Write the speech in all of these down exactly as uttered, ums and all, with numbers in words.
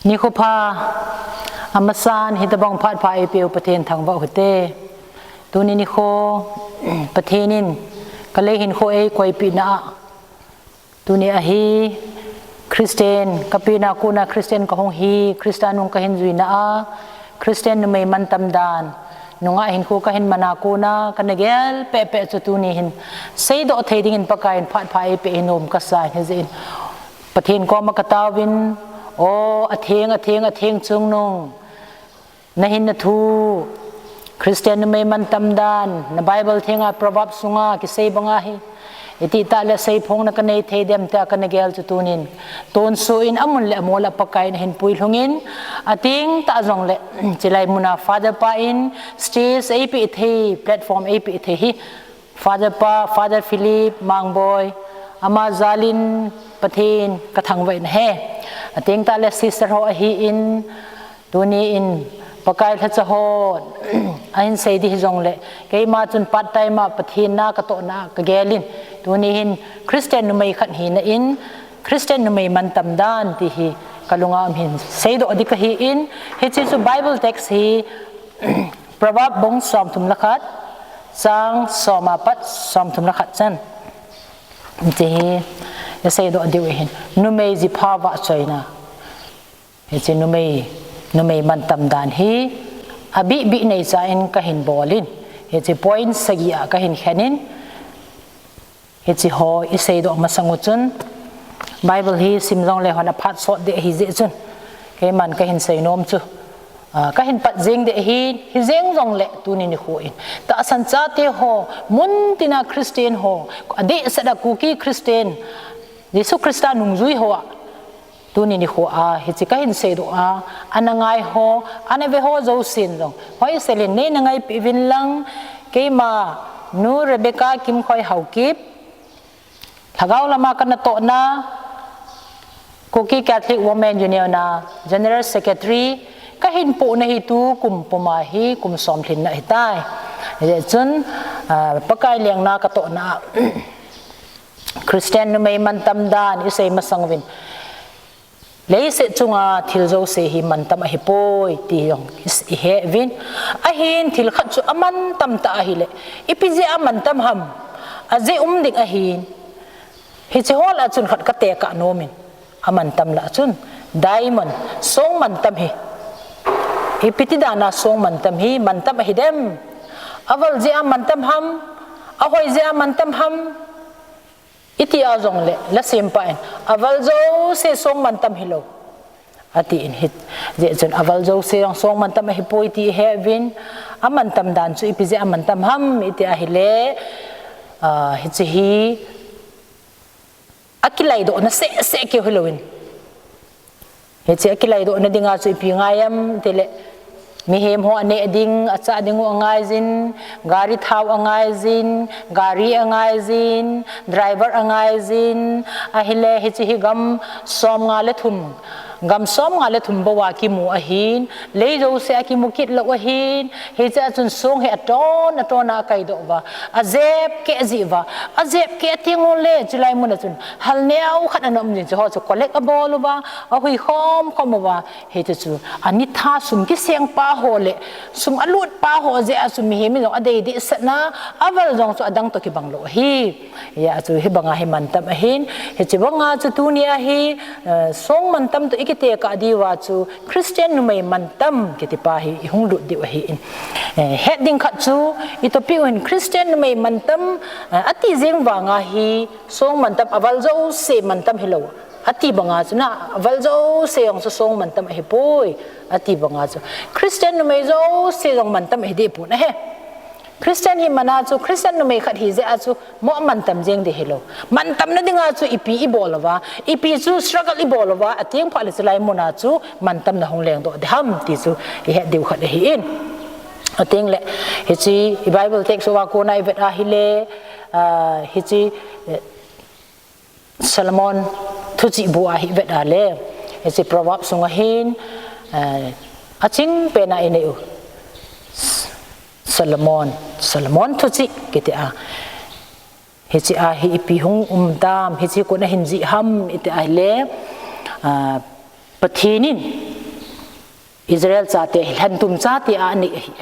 Nikho pha, amasan hitabang phat pha eipeu Pathen thangvah u hite. Tuni nikho, Pathen in kalei hinkho eikoipeh na a, tuni ahi Christian, kapina kona Christian kahung hi, Christa nung kahin juina a, Christian numei mantam dan, nungah hinkho kahin mana kona, kana gel pehpeh chu tuni hin seidoh thei dingin Pakai in phat pha eipeh hi nom kasa hijeh in, Pathen koma kataovin, O atheng, atheng, atheng chungnung, nahin na thu, Christian numei mantam dan, na Bible thenga Proverbs sunga kisei banga hi, itih tah le seiphongna kanei thei dem tia kana gel chu tunin, tonsot in amun le amol a Pakai in ahin puilhungin, ateng tah jongle, chilai muna Father pa in stage eipeh thei, platform eipeh thei hi, Father pa, Father Philip Mangboi, ama jalin Pathen kathangvah in ahi. Ateng tah le sister ho ahin, tuni in Pakai lhacha hon ahin sei ding hijongle, keima chun part time a Pathen na katohna kagelin, tuni hin Christian numei khat hina in, Christian numei mantam dan ti hi kalunga um hin seidoh ding kahin, hiche chu Bible text hi, Proverb bung somthum le khat, chang som apat somthum le khat chan. Hiche hi, iseidoh diu ahin. Numei jipha vahchoina. Hiche numei, numei mantam dan hi, abih bih neicha in kahin bolin. Hiche point sagi a kahin khenin. Hiche ho iseidoh masang u chun, Bible hi sim jongle hon aphat sot ding ahi jeh chun, keiman kahin seinom chu, ah, kahin pat jeng ding ahin, hijeng jongle tuni nikho in, tahsan chate ho, muntina Christian ho, adehset a Kuki Christian, Jesu Christa nungjui ho a, tuni nikho a hiche kahin seidoh a, ana ngai ho, ana ve ho jousen jong, hoiselin neina ngaipeh uvin lang, keima Nu Rebecca Kimkhoi Haokip, lhagao lama kanatohna, Kuki Catholic Women Union a General Secretary kahin pohna hi tukum puma hi kum som lhinna ahitai. Hijeh chun, ah, Pakai lengna katohna a, Christian numei mantam dan isei masang uvin, leiset chunga thil jouse hi mantam ahipoi ti jong is-, ihe uvin. Ahin thil khat chu amantam tah ahile, ipi jeh a mantam ham, ajeh um ding ahin. Hiche ho lah a chun khat katekah nomin, amantam lah a chun, diamond, song mantam hi, ipi ti dan a song mantam hi mantam ahi dem? Aval jeh a mantam ham, ahoi jeh a mantam ham? Iti a jongle, lasempa in, aval jouse song mantam hilou, atin, hijeh chun aval jouse jong song mantam ahipoi ti ihe uvin, amantam dan chu ipi jeh a mantam ham iti ahile, ah, hiche hi, akilaidohna sehseh keu hilouvin. Hiche akilaidohna dinga chu ipi ngai em tile, mihem ho aneh ding, achah ding u angaijin, gari thao angaijin, gari angaijin, driver angaijin, ahile hiche hi gam somnga le thum, gam somnga le thum bou a kimu ahin, lei jouse a kimu kit lou ahin, hiche a chun song hi aton, aton a akaidoh uva, ajep keh jeh uva, ajep keh teng ule, chulai mun a chun, hal neo khat ana um jin, chuho chu collect abol uva, ahui khom khom uva, hiche chu, anitha sum kiseng pa ho le, sum alut pa ho jeh a chu mihem in jong adei dehset na, aval jong chu adang toh kibang lou ahi. Hijeh a chu hibanga hi mantam ahin, hiche banga chu tuni a hi, eh, song mantam toh ikitekah diuva chu Christian numei mantam kiti pa hi ihung lut diu ahin. Eh, het ding khat chu, i topic u hin Christian numei mantam, eh, ati jeng vanga hi song mantam, aval jouse mantam hilou, ati banga chu na, aval jouse jong chu song mantam ahipoi, ati banga chu Christian numei jouse jong mantam ahi deh pon ahi. Christian hi mana chu, Christian numei khat hi jeh a chu, mo mantam jeng ding hilou. Mantamna dinga chu ipi ibol uva, ipi chu struggle ibol uva, ateng phat le chulai muna chu mantamna hung lengdoh ding ham ti chu ihet diu khat ahin. Ateng le, hiche i Bible text uva kona ivet ahile, ah, hiche, eh, Solomon thuchih bu a hi ivet a le, hiche Proverbs sunga hin, eh, aching pen a inei u. Solomon, Solomon thuchih kiti a. Hiche a hi ipi hung um tam, hiche kon ahin jih ham iti ahile, ah, Pathen in Israel chate hi lhentum chate a anei ahi.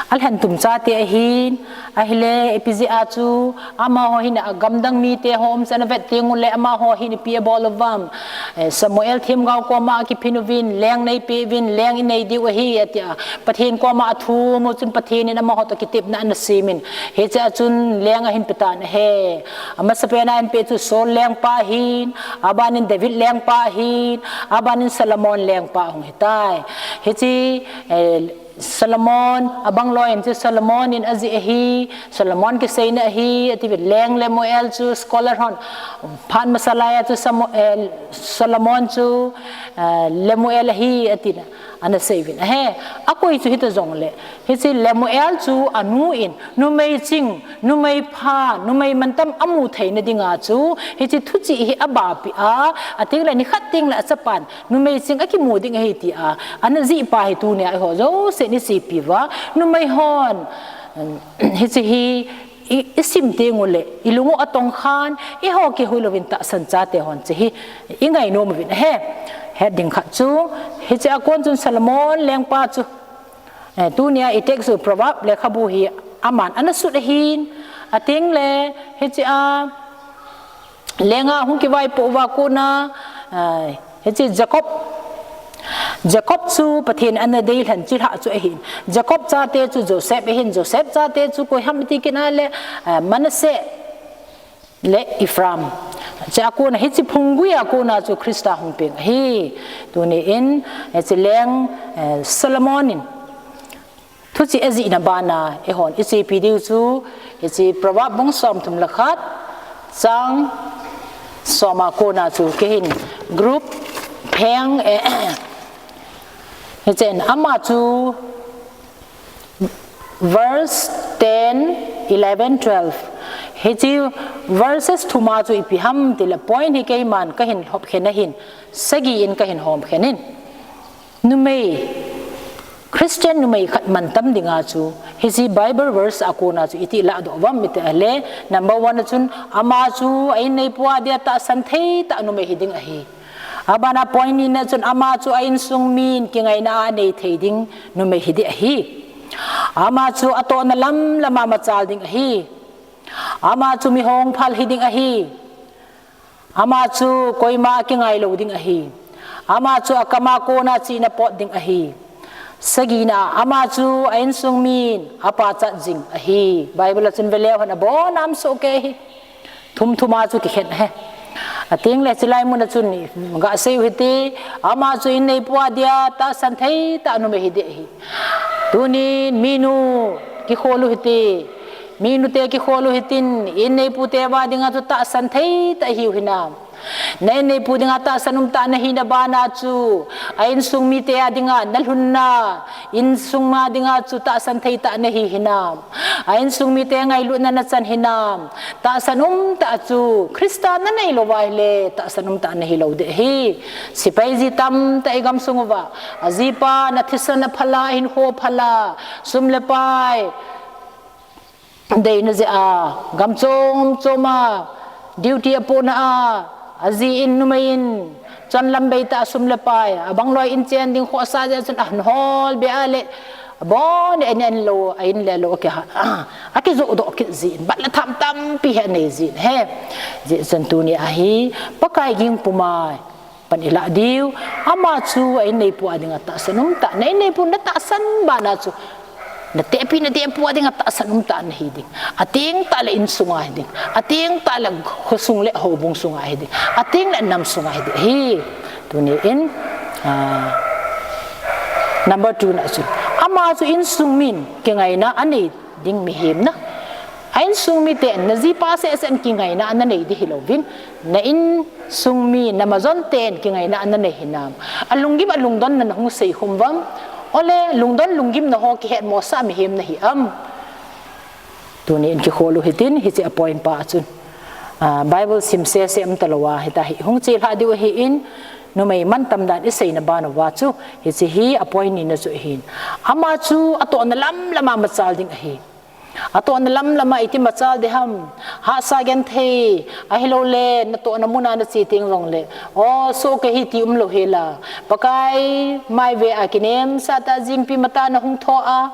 Alhentum chate ahin, ahile ipi jeh a chu amaho hin agamdang mite ho umchan avet teng uleh amaho hin ipi abol uvam. Eh, Samuel themgao koma akiphin uvin, leng neipeh uvin, leng inei diu ahi, atia. Pathen koma athum u chun Pathen in amaho toh kitepna ana semin. Hiche a chun leng ahin petan ahi. Amasapen a ahin peh chu Saul lengpa ahin, abanin David lengpa ahin, abanin Solomon lengpa ahung hitai. Hiche, eh, Solomon, abang loi in chu Solomon in ajih ahi, Solomon kiseina ahi, ati uvin. Leng Lemuel chu scholar hon, phat masa laiya chu Samu-, eh, Solomon chu, eh, Lemuel ahi, atina ana sei uvin ahi. Akoi chu hita jongle, hiche Lemuel chu anu in, numei ching, numei pha, numei mantam amu theina dinga chu, hiche thuchih hi abapeh a, ateng le nikhat teng le achapan numei ching akimu ding ahi tia ana jihpa hi tunia eiho jousen ichepi uva, numei hon, um, hiche hi i, isim teng uleh ilung u atongkhan, eiho kihoi louvin tahsan chate hon hiche hi ingainom uvin ahi. Het ding khat chu, hiche a kon chun Solomon lengpa chu, eh, tunia i text u Proverb lekhabu hi aman ana sut ahin, ateng le hiche a lenga hung kivaipoh uva kona, ah, hiche Jacob, Jacob chu Pathen ana deilhen chilhah chu ahin. Jacob chate chu Joseph ahin, Joseph chate chu koi ham iti kit a le, ah, Manasseh le Ephraim. Hiche a kona, hiche phunggui a kona chu Christa hung peng ahi. Tuni in, hiche leng, eh, Solomon in thuchih ajihna bana eihon ichepi diu chu, hiche Proverb bung somthum le khat, chang som a kona chu keihin group pheng, eh, hichen ama chu verse ten, eleven, twelve. Hiche verses thum a chu ipi ham tile point hi keiman kahin hopkhen ahin, sagi in kahin homkhen in. Numei, Christian numei khat mantam dinga chu, hiche Bible verse a kona chu iti lahdoh uvam iti ahile, number one a chun, ama chu a inneipua dia tahsan thei tah numei hiding ahi. Abana point nina chun, ama chu a insung min kingaina a anei thei ding numei hiding ahi. Ama chu atohna lam lama machal ding ahi. Ama chu mi hongphal hiding ahi. Ama chu koima kingai lou ding ahi. Ama chu akama kona chihna pot ding ahi. Sagina, ama chu a insung min apachat jing ahi. Bible a chun veleu hen abonam sohkei ahi. Thum thum a chu kikhen ahi. Ateng le chilai mun a chun gasei u hite, ama chu inneipua dia tahsan thei tah numei hiding ahi. Tunin minu kikhol u hite. Minute kikhol u hitin, inneipute va dinga chu tahsan thei tah ihiu hinam. Na inneipu dinga tahsan umtah nahina bana chu, a insung mite a dinga nalhunna, insung ma dinga chu tahsan thei tah nahi hinam. A insung mite ngailutna nachan hinam. Tahsan umtah chu, Christa nanei lou va ahile, tahsan umtah nahi lou ding ahi. Sepai ji tamtah i gamsung uva, ajipa na thisan aphal a, ahinkho aphal a, sum le pai deina jeh a, gam chom chom a, duty apohna a, aji in numei in, chonlam beitah a sum le pai, abang loi in chen ding khohsah jeh chun, ah, nahol be a le, abon in an lou, a in le lou, akiha, akijoh doh kit jin, bat le tham tampi hi anei jin, he. Jeh chun tuni ahi, Pakai ging puma, pan ilah diu, ama chu a inneipu a dinga tahsan umtah, na inneipu natahsan bana chu, natehpi natehpu a dinga tahsan umtah nahi ding. Ateng tah le insunga hiding. Ateng tah le khosung le houbung sunga hiding. Ateng le nam sunga hiding. Hi, tuni in, ah, number two na chu. Ama chu insung min kingaina anei ding mihem na. A insung miten, najipa seh seh in kingaina nanei ding hilouvin, na insung mi, namajon ten kingaina nanei hinam. Alunggim alungdonna nahung seikhum uvam. Ole, lungdon lunggim naho kihetmosah mihem nahi am. Tuni in kikhol u hitin, hiche a point pa a chun. Ah, Bible sim seh seh umta lou a, hita hi hung chelha diu ahin, numei mantam dan iseina ban uva chu, hiche hi a point nina chu ahin. Ama chu atohna lam lama machal ding ahi. Atohna lamlam a iti machal ding ham. Hahsa genthei, ahilouleh, natohna mun a nache teng jongleh, o, soh kahi ti umlou hela. Pakai mai ve a kinem sah tah jingpi matah nahung thoh a,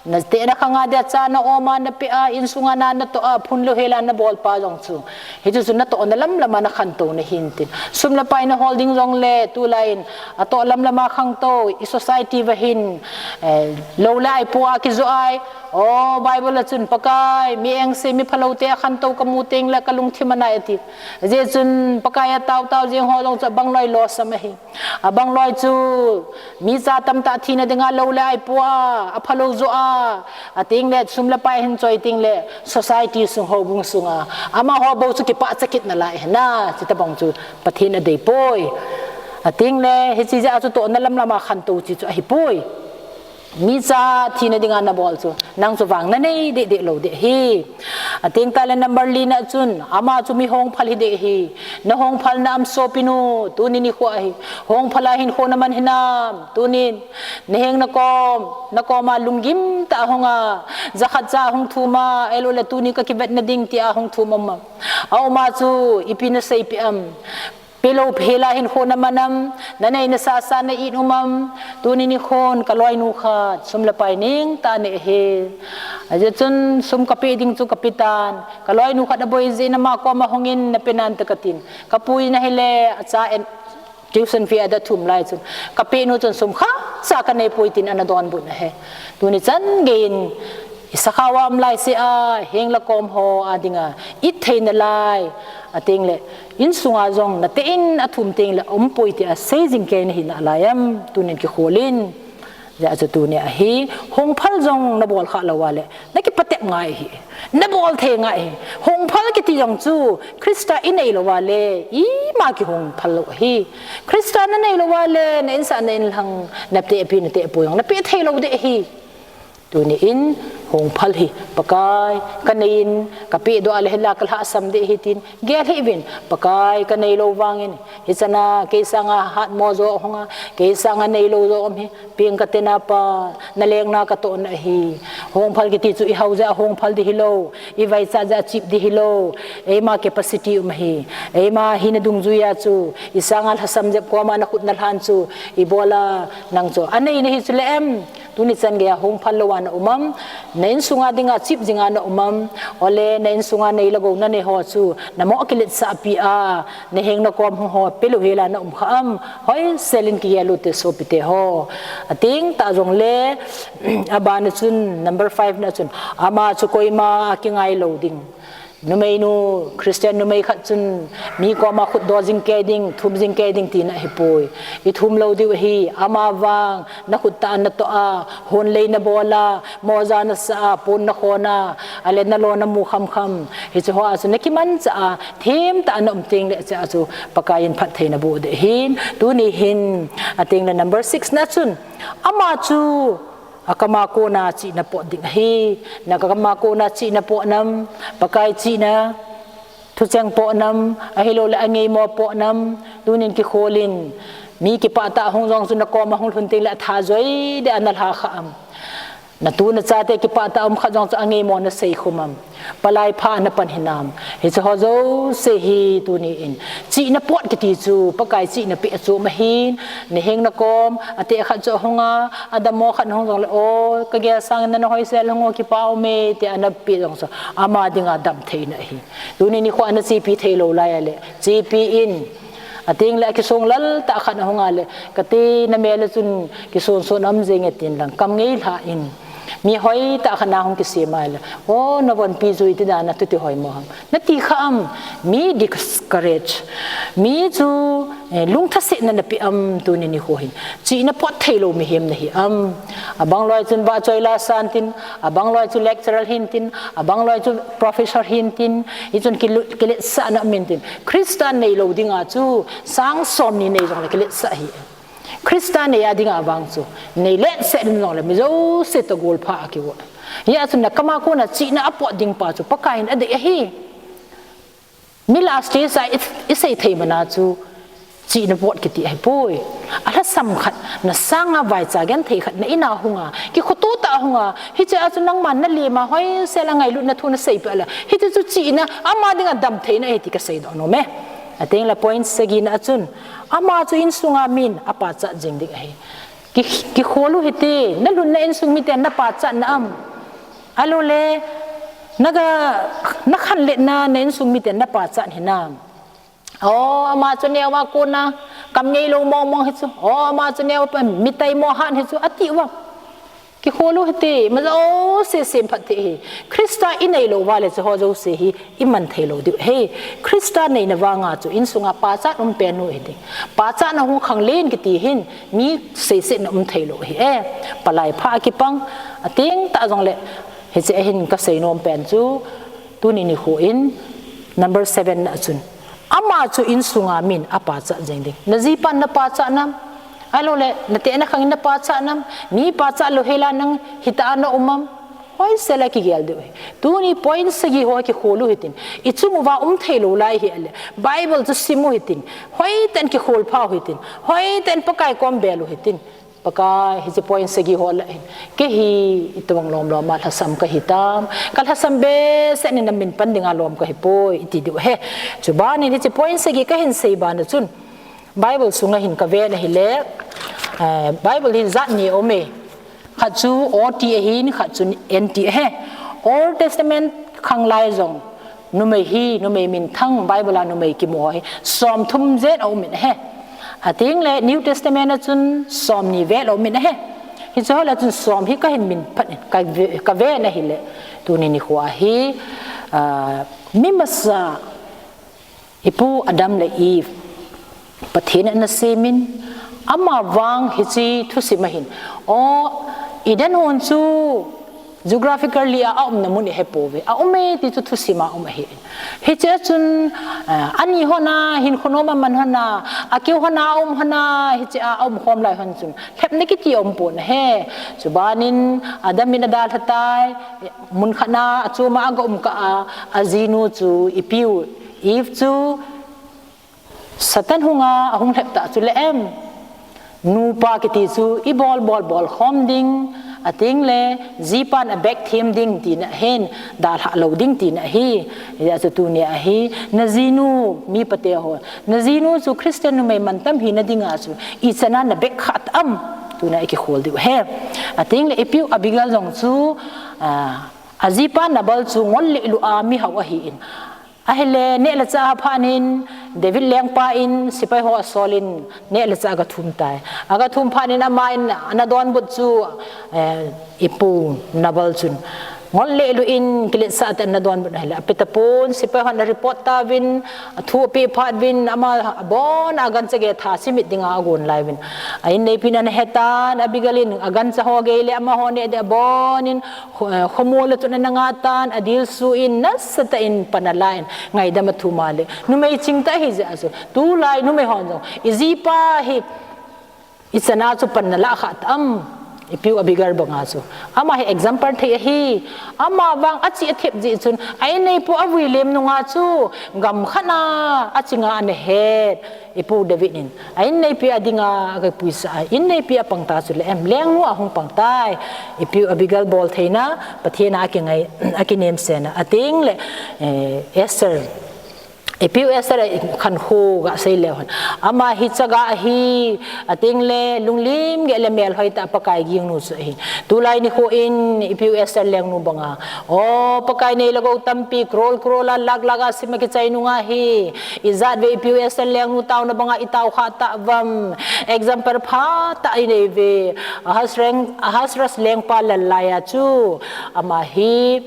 natehna khang a dia cha na-om a napeh a, insunga na natoh a, phunlou hela nabol pa jong chu. Hichu chu natohna lamlam a nakhantou nahin tin. Sum le pai nahol ding jongleh, tulai in, atoh lamlam a khangtou, i society va hin, eh, lou le ai po a kijoh ai, o, Bible a chun Pakai, mi engse, mi phalou te akhantou kamu tengleh kalungthim anai ati. Ajeh chun Pakai a taotao jing ho jong chu abangloi losam ahi. Abangloi chu mi cha tamtah thina dinga lou le ai po a, aphalou joh a, atengleh sum le pai hin choi tengleh society sung houbung sunga amaho bou chu kipah chakit nalai ahi na, chuti bang chu Pathen adei poi. Atengleh hiche jeh a chu tohna lamlam a khantou chi chu ahipoi. Mi cha thina dinga nabol chu, nang chu vang nanei deh deh lou ding ahi. Ateng tahleh number li na chun, ama chu mi hongphal hi ding ahi. Nahongphal na am sopinu, tuni nikho ahi. Hongphal a hinkho naman hinam, tunin. Naheng nakom, nakom a lunggim tah a hung a, jakhat cha hung thum a, ahilouleh tuni kakivetna ding tia hung thum am. Aum a chu, ipi nasei peh am. Pelou phela hinkho naman am, nanei nasah sah na-it um am, tuni nikhon kaloinu khat, sum le pai nengtah anei ahi. Ajeh chun sum kapeh ding chu kapeh tan, kaloinu khat aboi jeh in ama koma hungin nape nante katin. Kapu in ahileh, acha in tuition fee ada thum lai chun, kapeh nu chun sum khatcha kanei poi tin ana donbut ahi. Tuni chan geiyin, i sakha a um lai seh a, heng le kom ho a dinga, it thei nalai, atengleh, insunga jong nateh in athum tengleh, aum poi tia sei jing kei nahi nalai am, tunin kikhol in. Ajeh chu tuni ahi, hongphal jong nabol kha lou a leh, nakipatep ngai ahi, nabol thei ngai ahi. Hongphal kiti jong chu, Christa inei lou a leh, ima kihongphal lou ahi. Christa nanei lou a leh, na insah na inlhang, natehpi natehpu jong, napeh thei lou ding ahi. Tuni in hongphal hi, Pakai, kanei in, kapeh doh a leh hinla kalhahsam ding ahi tin, gel hih uvin, Pakai, kanei lou vangin, hichan a, kei sanga hatmo jo hung a, kei sanga neilou jo um hi, peng kate na Pa, nalengna katohna ahi. Hongphal kiti chu ihao jeh a hongphal ding hilou, ivaichat jeh a cheap ding hilou, eima capacity um ahi, eima hina dungjui a chu, isanga lhasam jep koma nakhut nalhan chu, ibol a, nang chu, anei nahi chuleh em, tuni chan geiya hongphal lou a na um am, na insunga dinga cheap jinga na um am, ole na insunga nei le gou nanei ho chu, namoh kiletsahpi a, naheng nakom hung ho, pelou hela na um kha am, hoisel in kigel u te sopite ho. Ateng tah jongleh, abana chun, number five na chun, ama chu koima kingai lou ding. Numeinu, Christian numei khat chun, mi koma khutdo jing kei ding, thum jing kei ding tina ahipoi. Ithum lou diu ahi, ama vang, nakhut tah a natoh a, honlei nabol a, moja nasah a, pon nakhon a, ahileh nalo namu khamkham. Hiche ho a chu nakimanchah a, themtah a na um tengleh chea chu, Pakai in phattheina boh ding ahin, tuni hin, atengleh number six na chun, ama chu, akam a kona chihna pot ding ahi, nakam a kona chihna pot nam, Pakai chihna, thucheng pot nam, ahilouleh angeimo pot nam, tunin kikhol in, mi kipah tah hung jong chu nakoma hung lhun tengleh atha joi deh a nalha kha am. Natu nachate kipah tah um khat jong chu angeimo nasei khum am. Palai pha napan hinam. Hiche ho jouse hi tuni in. Chihna pot kiti chu, Pakai chihna peh chu um ahin, naheng nakom, ateh khat chu ahung a, adammo khat hung jongleh, o, kagel sangin nana hoisel hung o kipa ume, tia napeh jong chu, ama dinga damtheina ahi. Tuni nikho a nachepi theilou lai a leh, chepi in, atengleh akisong lal tah khat ahung a leh, kati namel a chun kisonson am jenge tin lang, kam ngeilha in. Mi hoitah khat na hung kisem a leh, o, navonpi jui ti dan a tuti hoimo ham. Nati kha am, mi discourage. Mi chu, eh, lungthasetna napeh am tuni nikho hin. Chihna pot theilou mihem nahi am. Abangloi chun vahchoi la san tin, abangloi chu lecturer hin tin, abangloi chu professor hin tin, hichun kilu-, kiletsahna um in tin. Christa neilou dinga chu, sang somni nei jongleh kiletsah ahi. Christa nei a dinga vang chu, nei letset in jongleh, mi jouse toh golpha a kivo. Hijeh chun nakam a kona chihna apot ding pa chu, Pakai in adei ahi. Mi last days a i, isei thei mana chu, Chihna vot kiti ahipoi. Alhasam khat, na sanga vaicha genthei khat, na ina hunga, kikhoto tah hunga, hiche a chu nangman na lema hoisel a ngailutna thu na seipeh le, hiche chu chihna, ama dinga damtheina ahi ti kaseidoh nom e. Atengle point sagina a chun, ama chu insunga min apachat jing ding ahi. Ki, kikhol u hite, na lhunna insung miten na pachat na am. Ahilou le, naga, na khanletna, na insung miten na pachat hinam. O, ama chu neo a kona, kam ngeilou mong mong hi chu. O, ama chu neo pa, mi taimo han hi chu, ati uva. Kikhol u hite, majouse semphat thei ahi. Christa inei lou uva le chu ho jouse hi, iman thei lou diu ahi. Christa neina vanga chu insunga pachat um pen u hiding. Pachatna hung khanglen kiti hin, mi seisetna um thei lou ahi e. Palai pha a kipang, ateng tah jongle, hiche a hin kasei nom pen chu, tuni nikho in, number seven na a chun. Ama chu insunga min apachat jing ding. Na jipan na pachat nam. Ahilou le, na tehna khang in na pachat nam. Mi pachat lou hela nang hitah a na um am. Hoisel a kigel diu ahi. Tuni point sagi ho kikhol u hitin. Ichung uva um thei lou lai hi ale. Bible chu sim u hitin. Hoiten kikhol pha u hitin. Hoiten Pakai kom bel u hitin. Pakai, hiche point sagi ho lah hin. Kei hi itobang lom lom a lhasam kahi tam. Ka lhasam behseh in na min pan dinga lom kahi poi, iti diu ahi. Chubanin hiche point sagi kahin sei bana chun. Bible sunga hin kave na hile, eh, Bible hin jat ni aume. Khat chu O T ahin, khat chu N T ahi. Old Testament khang lai jong, numei hi, numei minthang, Bible a numei kimu hi, som thum jen aum in ahi. Atengle, New Testament a chun, som ni vel aum in ahi. Hiche ho lah a chun som hi kahin min phat in, kave, kave na hile. Tuni nikho a hi, ah, mi masa, Ipu Adam le Eve, Pathen in ana semin, ama vang hiche thusim ahin. O, Eden hon chu geographically a, aumna mun iheipouve. Aume ti chu thusim a um ahi. Hiche a chun, eh, ani hon a, hinkho nom a man hon a, akeu hon a, aum hon a, hiche a aum khom lai hon chun. Lhepna kiti aumpon ahi. Chubanin Adam in adalha tai, mun khat na, achom a aga um kah a, ajinu chu ipiu Eve chu Satan hunga ahung lhep tah chu le em. Nupa kiti chu ibol bol bol khom ding, atengle, jipan abek them ding tina ahin, dalha lou ding tina ahi. Hijeh a chu tunia hi, najinu, mi pate ho. Najinu chu Christian numei mantam hina dinga chu, ichan a nabek kha tam. Tuna ikikhol diu ahi. Atengle, ipiu Abigail jong chu, ah, ajipa Nabal chu ngol le lu a mihao ahin. Ahile, neh le chah a phat in, David lengpa in, sepai ho asol in, neh le chah aga thum tai. Aga thum phat in, ama in, ana donbut chu, eh, ipu Nabal chun. Ngol le lu in, kiletsah tah in ana donbut ahile. Ape tapon, sepai hon ana report tauvin, athu apeh phat uvin, ama abon a gancha gei tha chimit dinga agon lai uvin. A inneipi in ana hetan, Abigail in, agancha ho gei le, amaho neh ding abon in, Kho-, eh, khomol a chun ana ngah tan, adilsu in, nasatah in pan ala in, ngaidam athum a le. Numei chingtah ahijeh a chu. Tulai numei hon jong. Ijipa hi, ichan a chu pan nalah kha tam. Ipiu Abigail banga chu. Ama hi example thei ahi. Ama vang achih athep jeh chun. A inneipu avui lem nunga chu. Gam khat na aching a ana het. Ipu David in, a inneipi a dinga, aga puisa a, inneipi a pang ta chu le em, lengnu ahung pang tai, ipiu Abigail bol theina, Pathen a akingai, akinem sena, atengle, eh, Esther, ipiu Esther a khankho gasei leu hen, ama hi chaga ahi, atengle, lunglim geh le melhoi tah Pakai gingnu chu ahi. Tulai nikho in, ipiu Esther lengnu banga, O, Pakai nei le gou tampi, crore crore a, lakh lakh a sim a kichai nunga hi. Ijat vei ipiu Esther lengnu taona banga itao kha tauvam. Example phatah inei ve. Ahasuerus, Ahasuerus lengpa lal laiya chu. Ama hi.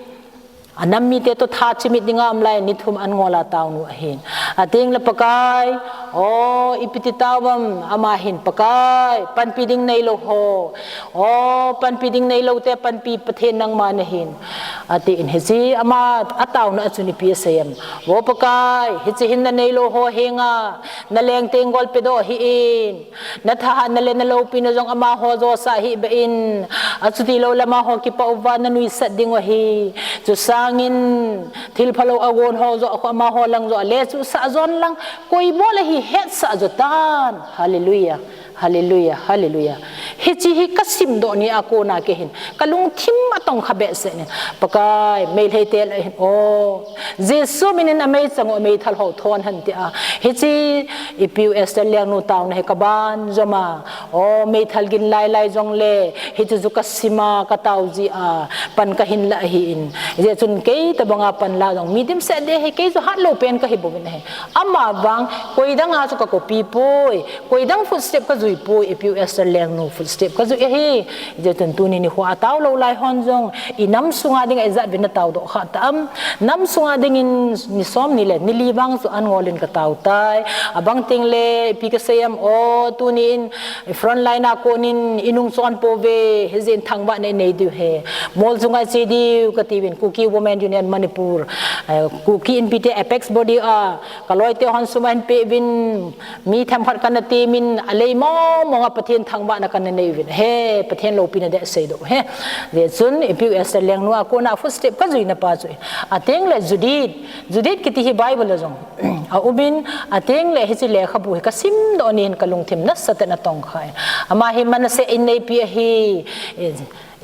Anam mite toh tha chimit dinga um lai ni thum an ngol a taonu ahin. Atengle Pakai. O, ipi ti tauvam. Ama hin Pakai. Panpi ding neilou ho. O, panpi ding neilou te, panpi Pathen nangma nahin. Atin, hiche ama ataona a chun ipi asei em. O Pakai, hiche hin na neilou ho henga, na leng tenggol pedoh hih in. Na thahatna le na loupina jong amaho josa hih beh in. Achuti lou le amaho kipah uva na nuisat diu ahi. Chusangin, thil phalou agon ho joh, amaho lang joh, le chusah jon lang, koi bol ahi hetsah jo tan. Hallelujah. Hallelujah. Hallelujah. Hiche hi kasimdoh ni a kona kei hin kalungthim atongkha behseh in, Pakai, Meitei te lah hin, o, Jesu min in ameichang u ameithal ho thon hen tia, hiche ipiu Esther Lengnu taona hi kaban jom a, o, meithal gin lailai jongle, hiche chu kasim a, katao ji a, pan kahin la ahin. Hijeh chun kei tobang a pan la jong mi dimset ding ahi, kei chu hatlou pen kahi bouvin ahi. Ama vang, koi dang a chu ka copy poi, koi dang footstep kajui poi, ipiu Esther Lengnu footstep kajui ahi. Hijeh chun tuni nikho a taolou lai hon jong, inam sunga ding a ijat vin natao doh kha tam. Nam sunga ding in ni som ni le ni li vang chu an ngol in katao tai. Abang teng le ipi kasei em, o, tuni in front line a kon in inung chon pouve, hijeh in thangvahna inei diu ahi. Mol chunga che diu kati uvin, Kuki Women Union Manipur, eh, Kuki Inpi te apex body a, kaloi te hon sum ahin pe uvin, mi themkhat kana temin, alei mong mong a Pathen thangvahna kana nei uvin. He, Pathen loupina ding seidoh ahi. Hijeh chun, ipiu Esther Lengnu a kona footstep kajui na pa chu. Ateng le Judith, Judith kiti hi Bible a jong aum in, ateng le hiche lekhabu hi kasimdoh ni hin kalungthim nasatah in atongkha in. Ama hi Manasseh inneipi ahi.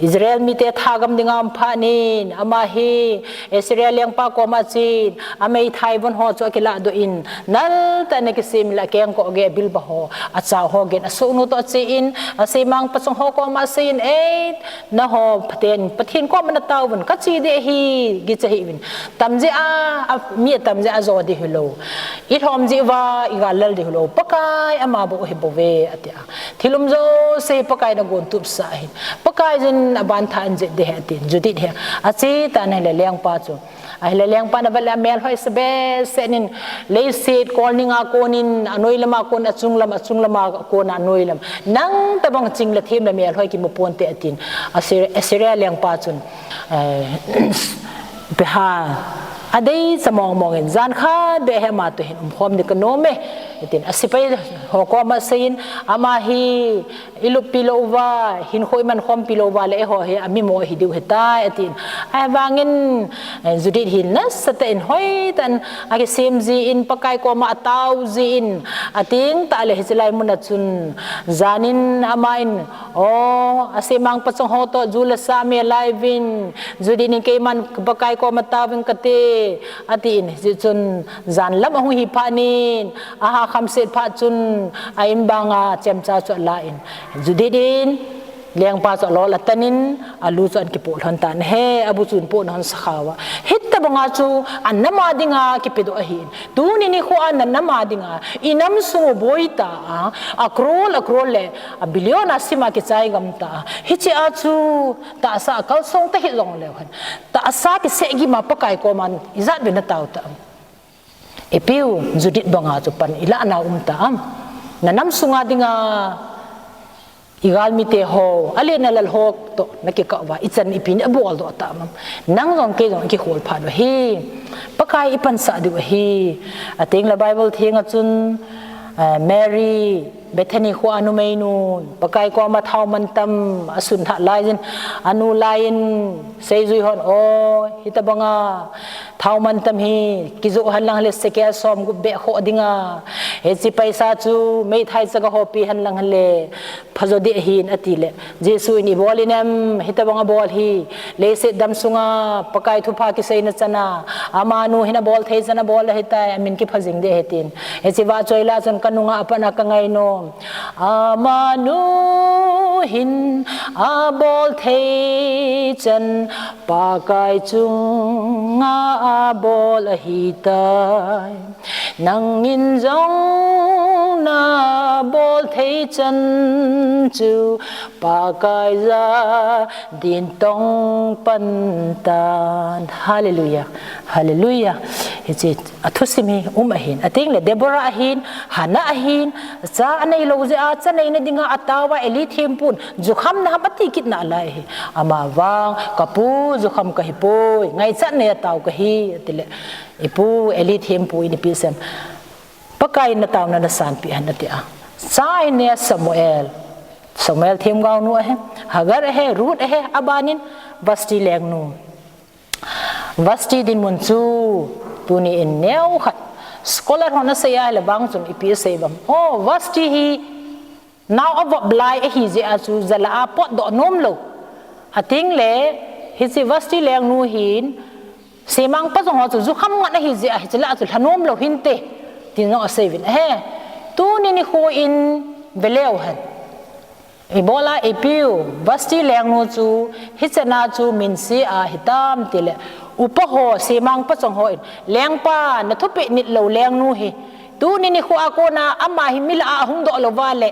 Israel mite thagam dinga aum phat in, ama hi Assyria lengpa koma achen, ameithai von ho chu akilah doh in, nal tah in akisem le akengkoh gei abilba ho, achao ho gei in asohnu toh achen, asemang pachong ho koma aseiyin, ei, nangho phaten, Pathen koma natao uvin, kache ding ahi, kicha hih uvin. Tam jeh a, a, mi atam jeh a ajo ding hilou. Ilhom jeh uva, igal lal ding hilou. Pakai ama bou ahi bouve, atia. Thil um jouse Pakai in agon tupsah ahin. Pakai jin aban tha ahin jet ding ahi atin. Judith hi ache tan ahile lengpa chu. Ahile lengpa in avet le amelhoi sa behseh in leiset kol ning a kon in anoi lam a kon achung lam, achung lam a kon anoi lam. Nang tobang ching le them le melhoi kimu ponte atin. Assyria, Assyria lengpa chun, eh, Ipi ham, adei cha mong mong in, jan khat beh hi ama toh hin umkhom ding kanom e, atin. Asepai ho koma aseiyin, ama hi iluppi lou uva, hinkho iman khompi lou uva le eiho hi amimo hi diu ahitai, atin. Ahivangin, eh, Judith hi nasatah in hoitah in akisem jin, Pakai koma atao jin, ateng tah le hiche lai mun a chun, jan in ama in, o, asemang pachong ho toh ju le sa amel lai uvin, Judith in keiman Pakai koma tao ving kate, atin, hijeh chun jan lam ahung hi phat in, aha khamset phat chun, a in banga chemcha chu alan, Judith in lengpa chu alol atan in, alu chu ahin kipoh lhon tan ahi, abu chu ahin poh lhon sa kha uva. Hitobang a chu, anam a dinga kipedoh ahin. Tuni nikho a nanam a dinga, inam sung u boi ta a, a crore, a crore le, a billion a sim a kichai gam ta a. Hiche a chu, tahsa a kalsong ta hih jongleu hen. Tahsa kiseh gim a Pakai koma ijat vin natao ta am. Ipiu, Judith banga chu pan ilah nau um ta am. Nanam sunga dinga, igalmite ho, alen alal ho toh nakikah uva, ichan ipi nabol doh ta am. Nang jong kei jong ikikhol phat u ahi. Pakai ipansah diu ahi. Ateng le Bible theng a chun, eh, Mary, Bethany kho a numeinu, Pakai koma thao mantam asun lhah laiyin, anu laiyin, seijui hon, o, hitobang a thao mantam hi, kijoh hen lang le sekel som gup beh khoh ding a, hiche paisa chu meithai chaga ho pe hen lang le, phajo ding ahin ati le, Jesu in ibol in em, hitobang a bol hi, leiset dam sunga, Pakai thupha kiseina chan a, amanu hin abol thei chan abol ahitai, amin kipha jing ding ahi tin. Hiche vahchoi la chun kanunga apat a kangai nom. Amanu hin abol thei chan Pakai chunga abol ahitai. Nangin jong nabol thei chan chu Pakai ja din tong pan tan. Hallelujah. Hallelujah. Hiche athusim hi um ahin. Ateng le Deborah ahin, Hannah ahin, cha anei lou jeh a, cha neina dinga atao a Eli thempu in, jukham na ham ati kit nalai ahi. Ama vang, kapu jukham kahi poi, ngaichat nei a tao kahi, ati le. Ipu Eli thempu in ipi asei em. Pakai in nataona nasanpeh hen ati a. Cha in anei a Samuel. Samuel themgao nu ahi. Hagar ahi, Ruth ahi, aban in Vashti lengnu. Vashti dinmun chu tuni in neokhat Scholar hon asei a hile bang chun ipi asei bam. Oh, Vashti hi nao avop lai ahi jeh a chu jala a potdoh nom lou. Ating le, hiche Vashti lengnu hin, semang pa jong ho chu jukham ngat ahi jeh a hiche lah a chu lha nom lou hinte, tin jong asei uvin ahi. Tuni nikho in veleu hen. Ibola ipiu, Vashti lengnu chu, hichan a chu minse a hitam tile, upa ho, semang pa chang ho in, lengpa, na thupeh nit lou lengnu hi, tuni nikho a kona, ama hi mi lah a ahung doh lou va le,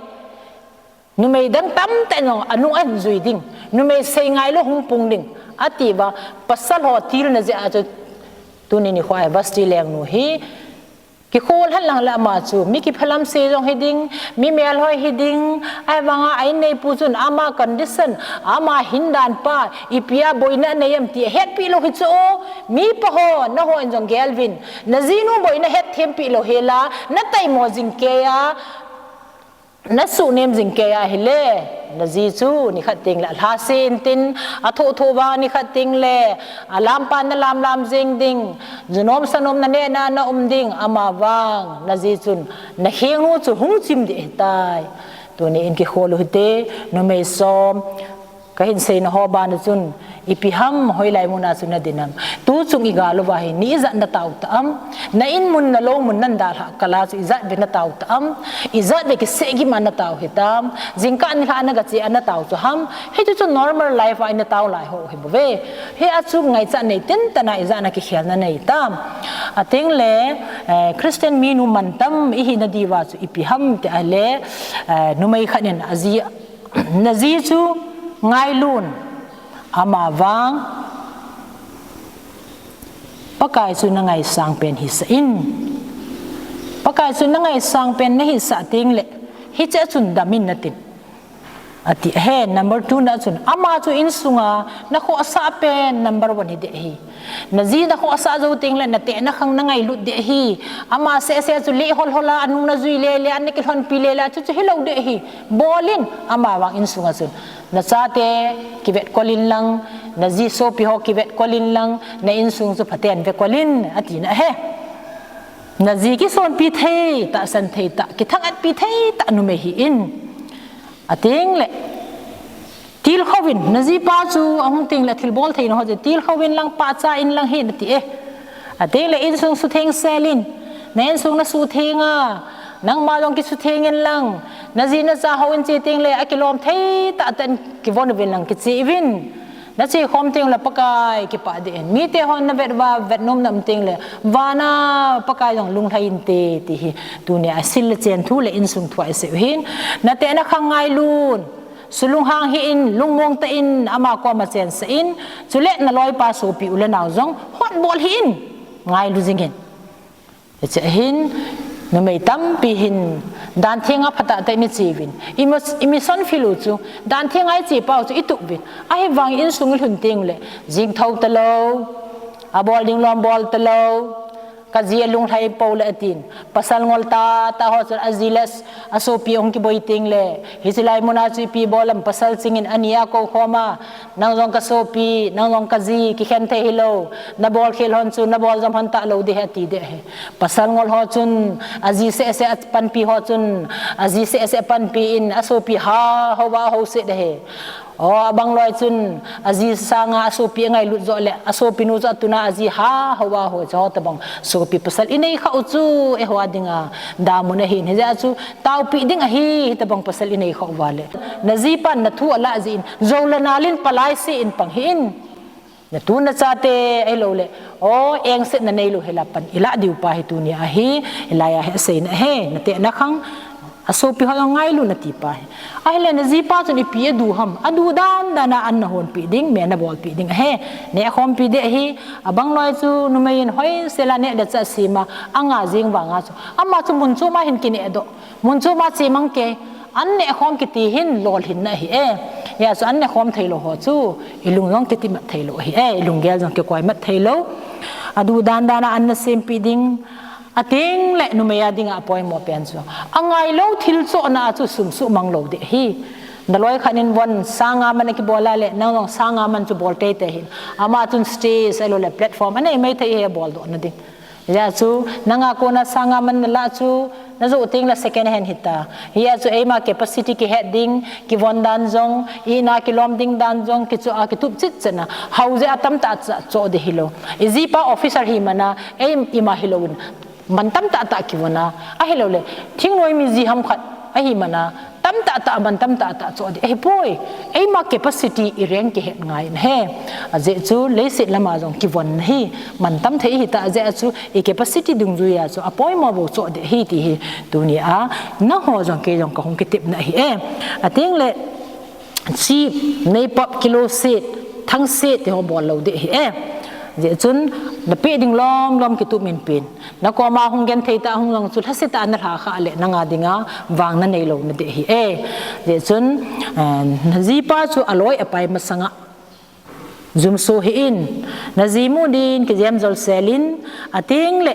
numei dang tamtah in jong anung ahin jui ding, numei sei ngai lou hung pung ding, ati uva, pasal ho tilna jeh a chu, tuni nikho a Vashti lengnu hi, kikhol hen lang le ama chu, mi kiphalam se jong hi ding, mi melhoi hi ding, ahivanga a inneipu chun ama condition, ama hindan pa, ipi a boina anei em ti ahetpi lou hi chu, mipa ho, nahon jong gel uvin, na jinu boina hetthem pi lou hela, na taimo jing kei a, na suhnem jing kei a hile, na ji chu nikhat teng le alhase intin, athoh thoh vang nikhat teng le, alampa na lam lam jing ding, junom sanom na neh na na um ding, ama vang, na ji chun, na khengnu chu hung chim ding ahitai. Tuni in kikhol u hite, numei som, kahin seina ho bana chun, ipi ham hoilai muna chu na din am. Tu chung igal uva hi, ni ijat na tao ta am. Na in mun na lou mun nan dalha kala chu ijat ve na tao ta am. Ijat ve kiseh gim a na tao hitam. Jingkah nilhah na gache a na tao chu ham. Hichu chu normal life a ina tao lai ho hi bou ve. Hia chu ngaichat nei tintana ijat na kikhelna nei tam. Ateng le, eh, Christian minu mantam ihi na diuva chu ipi ham ti a le, eh, numei khat in aji Na ji chu ngailun, ama vang, Pakai chu na ngaisang pen hisah in. Pakai chu na ngaisang pen na hisah teng le, hiche a chun dam in na tin. Ati ahi, number two na chun, ama chu insunga na khohsah pen number one hi ding ahi. Na ji na khohsah jou teng le, na tehna khang na ngailut ding ahi. Ama seh seh chu leh hol hol a, anung na jui le le, ana kilhonpi le le, chu chu hilou ding ahi. Bol in, ama vang insunga chun. Na chate kivetkol in lang, na ji sopi ho kivetkol in lang, na insung chu phaten vekol in, ati na ahi. Na ji kisonpi thei tah, san thei tah, kithang-etpi thei tah numei hi in. Ateng le, tilkhou in, na jipa chu ahung teng le thilbol theina ho chu, tilkhou in lang, pachat in lang hi na ti e. Ateng le, insung sutheng sel in, na insung na sutheng a, nangma jong kisutheng in lang, na ji na cha ho in che teng le, akilom thei tah tah in kivon uvin lang, kiche uvin. Na che khom teng le Pakai kipah ding in. Mite hon na vet uva, vet nom na um teng le, vana Pakai jong lunglhai inte, ti hi. Tunia sil le chen thu le insung thu a isei u hin. Na tehna khang ngailun. Sulunghang hih in, lungmong tah in, ama koma chensah in. Chule na loipa sopi u le nao jong, hotbol hih in. Ngailu jing in. Hiche hin, numei tampi hin, dan theng a phatah tah in iche uvin. I mis-, i mission field u chu, dan theng a iche pau chu itup uvin. Ahivang insung ilhun teng le, jing thou talou, abol ding lom bol talou, ka ji alunglhai pou le atin. Pasal ngol tah tah ho chun aji le asopi ahung kiboi teng le, hiche lai mun a chu ipi bol am, pasal ching in ani a kou khom a, nang jong ka sopi, nang jong ka ji, kikhen thei hilou, na bol khel hon chu, na bol jom hon talou ding ahi ati ding ahi. Pasal ngol ho chun, aji seh seh apanpi ho chun, aji seh seh apanpi in, asopi ha, hou va hou seh ding ahi. O, abang loi chun, aji sanga asopi angailut joh le, asopi nu chu atun a aji ha, hou va hou, chu ho tabang, sopi pasal inei khah u chu, eiho a dinga, damun ahin, hijeh a chu, taopi ding ahi, hitabang pasal inei khah uva le. Na jipan na thu alah jeh in, jou le nal in palai seh in pang hih in. Na tu na chate ahilou le, o, engsetna neilou hela pan ilah diu pa hi tunia hi, hilai a hi aseina hi, na tehna khang, asopi ho jong ngailu nati pa hi. Ahile na jipa chun ipi adu ham, adu dan dan a an na honpi ding, me na bolpi ding ahi, neh khompi ding ahi, abang loi chu numei in hoisel a neh le chah sem a, anga jing vang a chu, ama chu mun chom a hin kineh doh, mun chom a chemang kei, an neh khom kiti hin lolhinna ahi e. Hia chu an neh khom theilou ho chu, ilung jong kitimat theilou ahi e, ilunggel jong kikoi mat theilou. Adu dan dan a an na sempi ding, ateng le numei a dinga apoimo pen chu. Angailou thil chohna a chu sum suhmang lou ding ahi. Na loi khat in von sang nga man akibol a le, nang jong sang nga man chu bol teitei hih in. Ama chun stage ahilou le platform anei mai thei ahi boldoh na ding. Hijeh chun, nanga kona sanga man nalah chu, najoh teng le second hand hita. Hijeh chun, eima capacity kihet ding, kivon dan jong, ina kilom ding dan jong, kichoh a kitup chet chet na. Hao jeh a tamtah cha choh ding hilou. Ijipa officer hi mana, ei ima hilouvin. Man tamtah tah kivon a. Ahilou le, thingnoi mi ji ham khat, ahi mana. Tamtah tah, man tamtah tah choh ding. Ahipoi, eima capacity i rank kihet ngai in ahi. Ajeh chu, leiset lama jong kivon hi. Man tam thei hita, ajeh chu, i capacity dungjuia chu, apoimo bou choh ding ahi ti hi. Tunia, nangho jong kei jong kahung kitepna ahi e. Ateng le, chi, nei pap kilo set, thang set, ti ho bol lou ding ahi e. Ajeh chun, napeh ding lom lom kitup min pen. Nakoma hung genthei tah hung jong chu lhasetah a nalha khah le nanga dinga vang nanei lou nading ahi e. Hijeh chun, eh, najipa chu aloi apai masanga jumso hih in, naji mu din kijem jol sel in, ateng le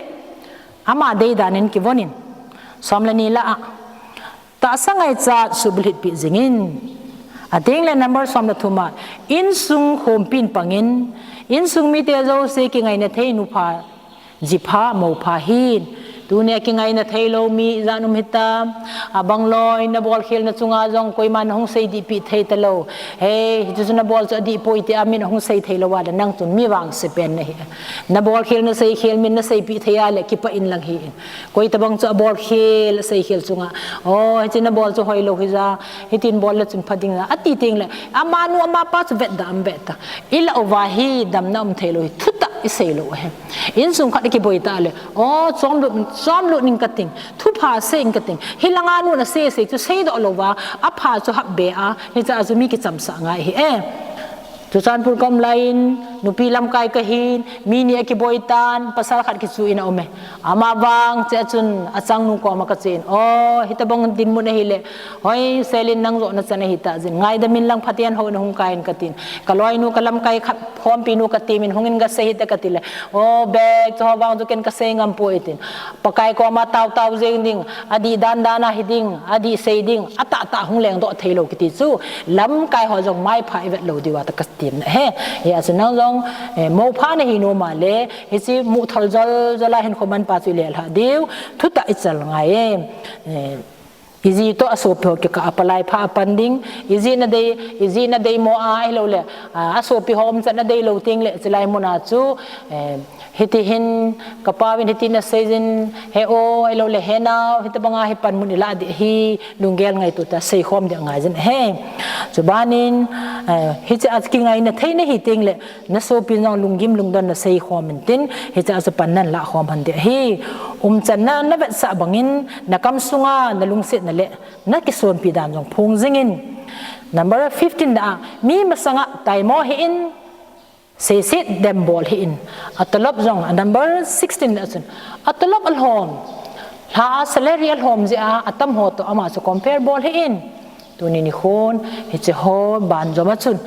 ama dei dan in kivon in, som le ni lah a, tahsa ngaichat subulhit pi jing in, ateng le number som le thum a, insung khompi in pang in, insung mite jouse kingaina thei nupha, jipha, mopha hin. Tunia kingaina theilou mi ijat um hitam, abang loi, nabol khel na chunga jong koiman hung sei dih pi thei talou. Hei, hichu chu nabol chu adih poi tia min hung sei theilou a le nang chun mi vangse pen nahi. Nabol khel nasei khel min nasei pi thei a le kipah in lang hi. Koi tabang chu abol khel, asei khel chunga. O, hichu nabol chu hoilou hija, hitin bol le chun pha ding a. Ati teng le, amanu amapa chu vetda um veta. Ilah uva hi damna um theilou hi, thutah isei lou ahi. Insung khat ikiboi ta le, o, chomlut, chomlut ning kating, thupha sei ing kating. Hilanga nun asei sei chu seidoh louva, apha chu hap be a, hicha chu mi kichamsah ngai ahi e. Churachandpur ka um lai in, nupi lamkai kahin, mi ni akiboi tan, pasal khat kichu in aum e. Ama vang, chea chun, achangnu koma kachen. O, hitabang dinmun ahile, hoi, Selin nang joh nachan ahita jin. Ngaidam in lang Pathen houin a hung kai in katin. Kaloinu, kalamkai khat, khompinu katemin hungin gasei hite katile. O, bek, chuho vang chu ken kasei ngam poi tin. Pakai koma tao tao jeng ding, adih dan dan a hiding, adih sei ding, atah tah hung lengdoh theilou kiti chu. Lamkai ho jong maipha ivet lou diuva tah katin ahi. Hijeh chun nang jong, eh, mopha nahi nom a le, hiche muthol jol jol a hinkho manpa chu ilelhah diu, thutah ichal ngai e. Eh, iji toh asopi ho kikah a palai pha apan ding, iji nadei, iji nadeimo a ahilou le, a, asopi ho umchan nadei lou teng le, chulai muna chu, eh, hiti hin, kapauvin hiti nasei jin, he o, ahilou le, he nao, hitabanga hi panmun ilah ding ahi, lunggel ngaito tah a seikhom ding angai jin ahi. Chubanin, eh, hiche a kingaina thei nahi teng le, Nasopin jong lunggim lungdon nasei khom intin, hichea chu pan nanlah khom hon ding ahi. Umchanna navetsah bangin, nakam sunga nalungsetna le nakisonpi dan jong phong jingin. Number fifteen na a, mi masanga taimo hih in, seiset dem bol hih in. Atolop jong, a number sixteen na chun, atolop alhom, lha a salary alhom jeh a, atam ho toh ama chu compare bol hih in. Tuni nikhon, hiche ho banjom a chun,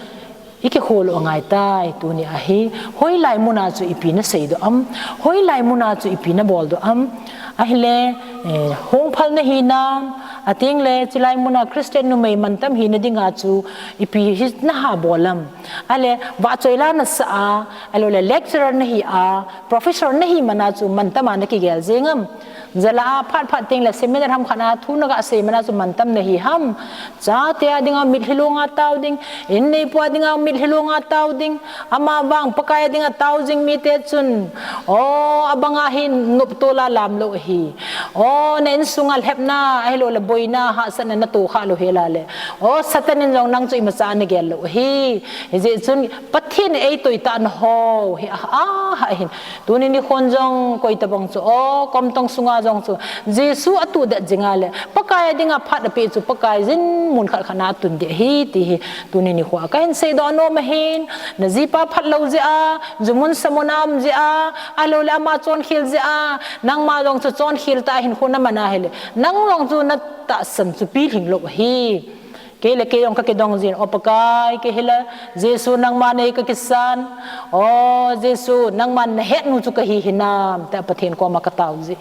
ikikholdoh angai tai, tuni ahi, hoilai muna chu ipi naseidoh am, hoilai muna chu ipi naboldoh am, ahile, eh, hongphal nahi nam, ateng le, chulai muna Christian numei mantam hina dinga chu, ipi hi naha bol am, ahile, vahchoi la nasa a, ahilou le lecturer nahi a, professor nahi mana chu mantam a nakigel jeng am, Jala a phat phat teng le seminar ham khat a thu nagasei mana chu mantam nahi ham. Chate a dinga mitlhi longa tao ding, inneipu a dinga mitlhi longa tao ding, ama vang Pakai a dinga tao jing mite chun, o, abanga hi noptol a lam lou ahi. O, na insunga lhepna, ahilou le boina, hahsatna natoh kha lou hela le. O, Satan in jong nang chu imacha nagel lou ahi. Hijeh chun, Pathen in eitoi tah naho hi a, a, ahin. Tuni nikhon jong koi tabang chu, o, komtong sunga jong chu, Jesu atuh det jinga le, Pakai a dinga phat apeh chu, Pakai jin mun khat khat na atun ding ahi, ti hi, tuni nikho a kahin seidoh nom ahin, najipa phatlou jeh a, jumun samun a um jeh a, ahilou le ama chonkhel jeh a, nangma jong chu chonkhel tah a hinkho naman ahile, nang jong chu natahsan chu pilhing lou ahi. Kei le kei jong kakidong jin, O Pakai, kei hi la Jesu nangma nei kakisan. O Jesu, nangma nahet nu chu kahi hinam, tia Pathen koma katao ji.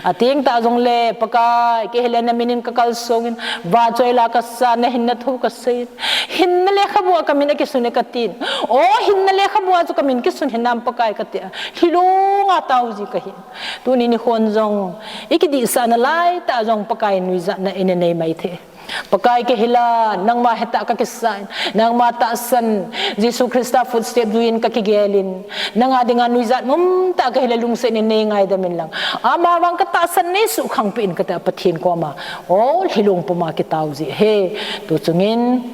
Ateng tah jongle, Pakai, kei hi le namin in kakalsong in, vachoi la kasa, nahinna thu kasei in. Hinna lekhabua kamin akisun e katin. O hinna lekhabua chu kamin kisun hinam Pakai katia, lhilunga tao ji kahi. Tuni nikhon jong, ikidihsah nalai tah jong Pakai nuijatna ina nei maithei. Pakai kei hi la, nangma hetah kakisan, nangma tahsan, Jesu Christa footstep juiyin kakigelin, nanga dinga nuijat mumtah kahi le lungset in neingaidam in lang. Ama vang katahsan neisuhkhangpeh in katia Pathen koma, o lhilung puma kitao ji e. Tuchungin,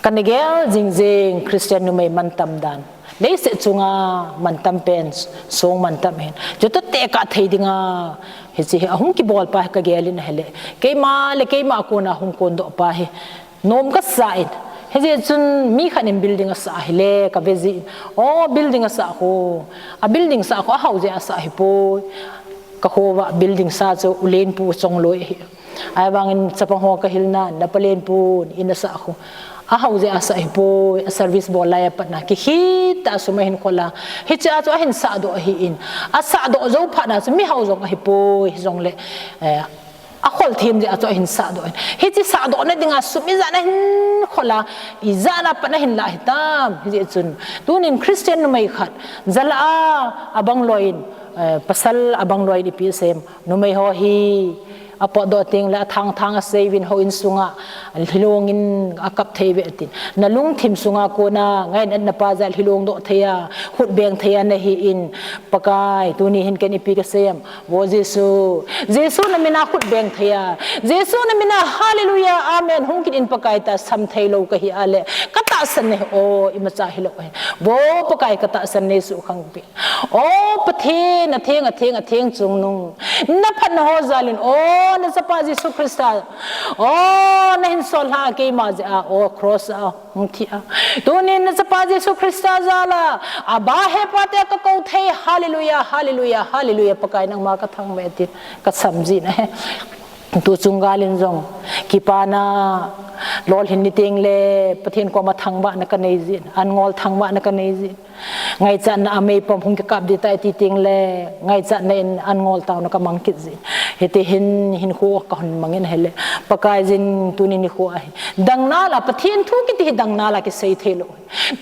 kana gel jingjing Christian numei mantam dan. Leiset chunga mantam pen, song mantam hin. Chutoh tekah thei dinga, hiche hi ahung kibolpa hi kagelin ahile. Keima le keima kona hung kondohpa hi. Nom kasa in. Hijeh chun mi khat in building asah ahile, kave jin. O building asah khu. A building sah khu ahao jeh a asah ahipoi. Kakho uva building sa chu ulenpu chongloi ahi. Ahivangin chapang ho kahilna, na palenpun, in asah khu. Ahao jeh a asah ahipoi, a service bol laiya patna, kikhit tah a sum ahin khol a. Hichea chu ahin sahdoh ahin. Asahdoh jou phatna chu mihao jong ahipoi, hijongle, eh, akhol them jeh a chu ahin sahdoh in. Hiche sahdohna dinga sum ijat a ahin khol a, ijat a pat ahin lah hitam. Hijeh chun, tunin Christian numei khat, jala a, abang loiyin, eh, pasal abang loiyin ipi asei em. Numei ho hi apotdoh tengle athangthang asei uvin houin sunga lhilungin akap thei uve atin. Nalungthim sunga kona ngainatna pa jeh a lhilung doh thei a, khut beng thei a nahin, Pakai, tuni hin ken ipi kasei em. Vo Jesu, Jesu namina khut beng thei a, Jesu namina hallelujah, amen, hung kit in Pakai tia sam thei lou kahi a le, katahsan nahi o, imacha hilou ahi. Vo Pakai katahsan neisuhkhangpeh. O Pathen, atheng, atheng, atheng chungnung. Naphatna ho jalin, o, nachapa Jesu Christa. O, nahin sol lha keima jeh a, o, cross a, hung thi a. Tunin nachapa Jesu Christa jala, Abba hepa tia kakou thei, hallelujah, hallelujah, hallelujah, Pakai nangma kathangvah e tin, kasam jin ahi. Tuchung galin jong, kipana, lolhin ni tengle, Pathen koma thangvahna kanei jin, an ngol thangvahna kanei jin. Ngaichatna a meipum hung kikap ding tai ti tengle, ngaichatna in an ngol taona kamang kit jin. Hiti hin, hinkho kahung mangin ahile. Pakai jin tuni nikho ahi. Dang nal a, Pathen thu kiti hi dang nal a kisei thei lou.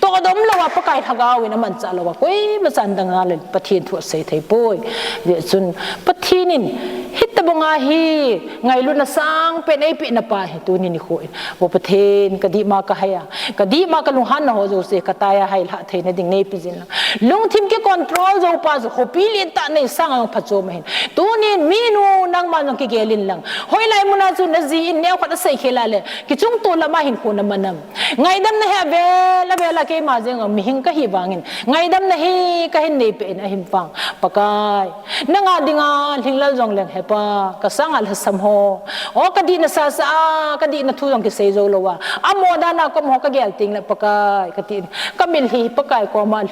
Tohdom lou a Pakai Lhagao in amanchah lou a. Koima chan dang nal a Pathen thu asei thei poi. Hijeh chun Pathen in hitobang a hi ngailutna sangpen eipeh napa hi tuni nikho in. O Pathen, kadihma kahai a, kadihma kalunghanna ho jouse, katai a hailhah theina ding neipe jin lang. Lungthim kicontrol jou pa chu khopi lentah nei sanga jong phachom ahin. Tunin minu nangma jong kigelin lang. Hoilai muna chu naji in neokhat asei khel a le, kichungto lama hinkho naman am. Ngaidamna hi avel, avel a keima jeng a mihing kahi vangin. Ngaidamna hi kahin neipeh in ahin vang. Pakai. Nanga dinga lhinglel jongleng hepa, kasanga lhasam ho. O kadihna sasa a, kadihna thu jong kisei jou lou a. Amo dan a kom ho kagel tengle Pakai, kati. Kamil hi Pakai koma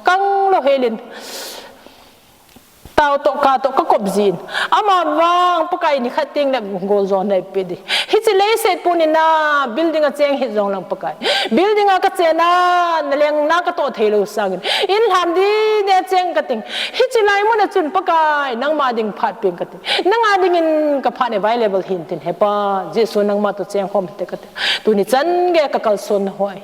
kang lou helin. Tao toh, ka toh, kakop jin. Ama vang Pakai nikhat tengle goljona eipe ding. Hiche leiset puni na building a cheng hih jong lang Pakai. Building a kachen a, naleng na katoh thei lou sangin. In lham dide cheng kating. Hiche lai mun a chun Pakai, nangma ding phat peng kating. Nanga dingin kaphat e vai level hin tin hepa. Jesu nangma toh cheng khom te kating. Tuni chan gei kakalson na hoi.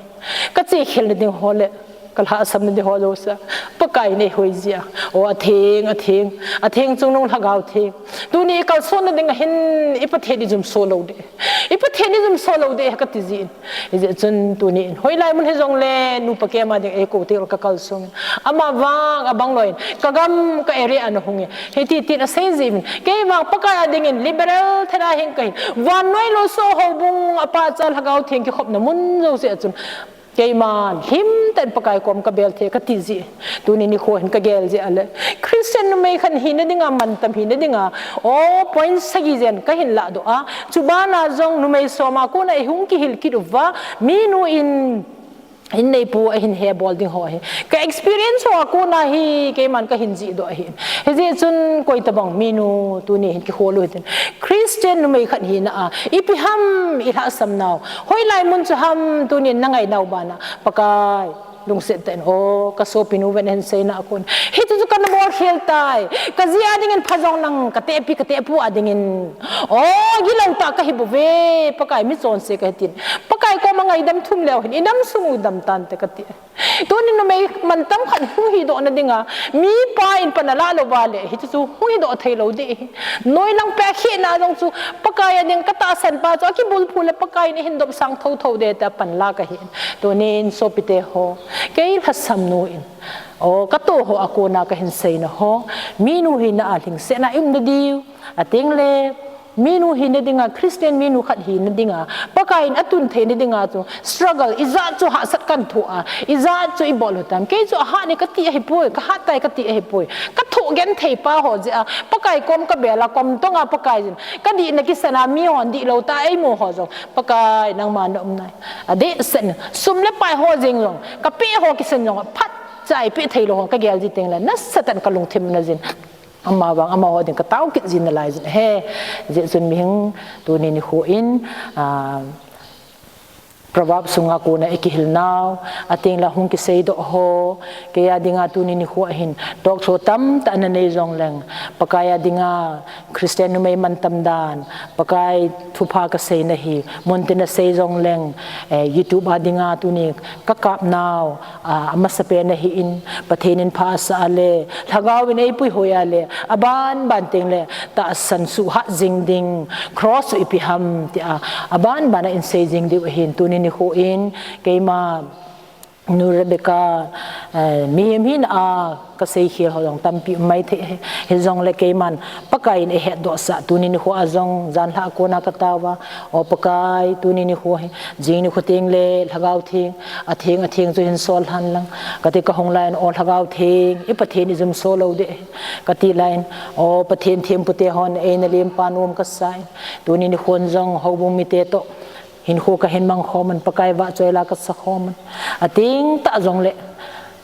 Kache khel na ding ho le. Kalhahsam na ding ho jouse. Pakai nei hoi jia. O atheng, atheng. Atheng chungnung Lhagao Theng. Tuni kalson na ding ahin i Pathen i jumso lou ding. I Pathen i jumso lou ding kati jin. Hijeh chun tunin, hoilai mun hijongle, nupa kema ding eikou tengle kakalsong in. Ama vang, abang loiyin, kagam, ka area a nahung e. Hiti tin asei jin, kei vang Pakai a dingin, liberal thena hing kahin. Vannoi lou so houbung, apa cha Lhagao Theng kikhopna mun jouse a chun. Keima, himten Pakai kom kabel thei kati jin. Tuni nikho hin kagel jeh a le. Christian numei khat hina dinga, mantam hina dinga. O point sagi jen kahin lahdoh a. Chubana jong numei soma kona ihung kihil kit uva. Minu in hin neipu a hin he bol ding ho hi. Ka experience ho a kona hi, keiman ka hin jih doh ahi. Hijeh chun koi tabang minu tuni hin kihol u hitin. Christian numei khat hina a, ipi ham i lhahsam nau. Hoilai mun chu ham tunin na ngai nau bana. Pakai, lungset tah in, o, ka sopinu ven hin seina a kon. Hichu chu kana bol khel tai. Ka ji a dingin pha jong nang, ka tepi, ka tepu a dingin. O, gilou tah ka hi bouve, Pakai mi chonse ka hi tin. Pakai koma ngaidam thum leu hin, i dam sung u dam tante ka ti. Tuni numei mantam khat hung hi doh na dinga, mipa in pan a la lou va le, hichu chu hung hi doh thei lou ding hi. Noi lang peh khena jong chu, Pakai a ding ka tahsan pa chu, a kibulphu le Pakai in a hin dopsang thotho ding tia pan la ka hi. Tunin sopite ho, kei lhasam nu in, o, ka to ho a kona ka hin seina ho, minu hina a lhingsetna i um na diu, a teng le, minu hina dinga, Christian minu khat hina dinga, Pakai in a tun theina dinga chu, struggle, ijat chu hahsat kan thoh a, ijat chu i bol u tam. Kei chu a hat ni ka ti ahi poi, ka hat tai ka ti ahi poi. Ka thoh genthei pa ho jeh a, Pakai kom ka bel a, kom tonga Pakai jin. Ka dihna kisan a mi hon dihlou ta, ei mu ho jong. Pakai, nangma na um nai. A dehset in, sum le pai ho jeng jong, ka pe ho kisan jong, phat chai pe thei lou ho, ka gel ji teng le, nasatah in ka lungthim na jin. Ama vang, amaho ding ka tao kit jin nalai jin ahi. Hijeh chun mihem tuni nikho in, ah, Proverb sunga kona i kihil nau, a teng le hung kisei doh ho, kei a dinga tuni nikho a hin, talk show tamtah na nei jong leng, Pakai a dinga Christian numei mantam dan, Pakai thupha ka seina hi, muntin a sei jong leng, eh, YouTube a dinga tuni ka kap nau, a, a masapen ahi in, Pathen in pha a sah a le, Lhagao in ei puihoi a le, a banban teng le, tahsan suhat jing ding, cross u ipi ham tia, a banban a in sei jing diu ahin, tuni nikho in, keima, Nu Rebecca, eh, mihem hina a ka sei khel ho jong tampi um mai thei, hi jong le keiman, Pakai in ei hetdoh sah, tuni nikho a jong, janhi a kona ka tao a, O Pakai, tuni nikho hi, jing nikho teng le, Lhagao Theng, a theng, a theng chu hin sol hen lang. Ka ti ka hung lai in, O Lhagao Theng, i Pathen i jumso lou ding. Ka ti lai in, O Pathen thempu te hon, ei na lempa nom ka sa in. Tuni nikho in jong, houbung mite toh. Hinkho ka hin mang khom in, Pakai vahchoi la ka sa khom in. A teng tah jong le,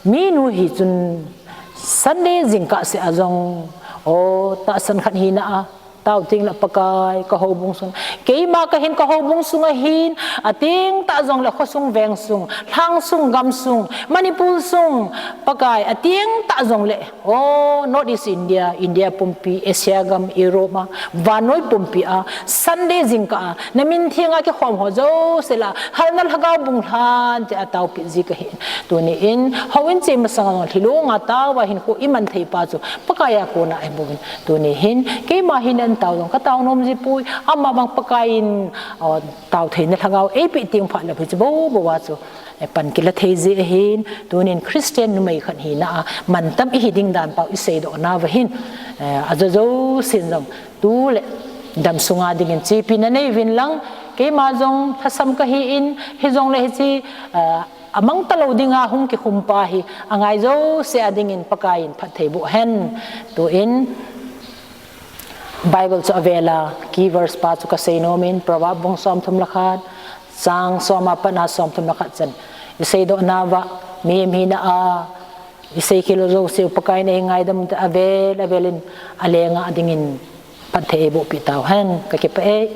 minu hi chun, Sunday jingkah seh a jong, O tahsan khat hina a, Tao teng le Pakai, ka houbung sung. Keima ka hin ka houbung sung a hin, a teng tah jong le khosung vengsung, lhangsung gamsung, Manipur sung, Pakai, a teng tah jong le, o, North East India, India pumpi, Asia gam, Europe a, vannoi pumpi a, Sunday jingkah a, na min theng a kikhom ho jouse lah a, halna Lhagao bung lhan tia taopeh ji ka hin. Tuni in, houin che masang a jong thilong a tao a hinkho i man thei pa chu, Pakai a kona ahi bouvin. Tuni hin, keima hin an tao jong ka tao nom ji poi, ama bang Pakai in, o, tao theina Lhagao ei peh teng phat le hiche bou bou a chu, eh, pan kila thei ji ahin, tunin Christian numei khat hina a, mantam i hi ding dan pau i seidoh nauva hin, eh, ajo jousen jong, tu le dam sunga dingin chepi na nei uvin lang, keima jong lhasam ka hi in, hi jong le hiche, eh, a mang talou dinga hung kikhum pa hi, a ngai jouse a dingin Pakai in phatthei boh hen. Tuin Bible chu avel a, key verse pa chu ka sei nom in, Proverb bung somthum le khat, chang som a pat a somthum le khat chan. I seidoh nauva, mihem hina a, i sei khel u jouse u Pakai in ei ngaidam ta avel, avel in, a lenga dingin phatthei ei boh peh tau hen, ka kipah e.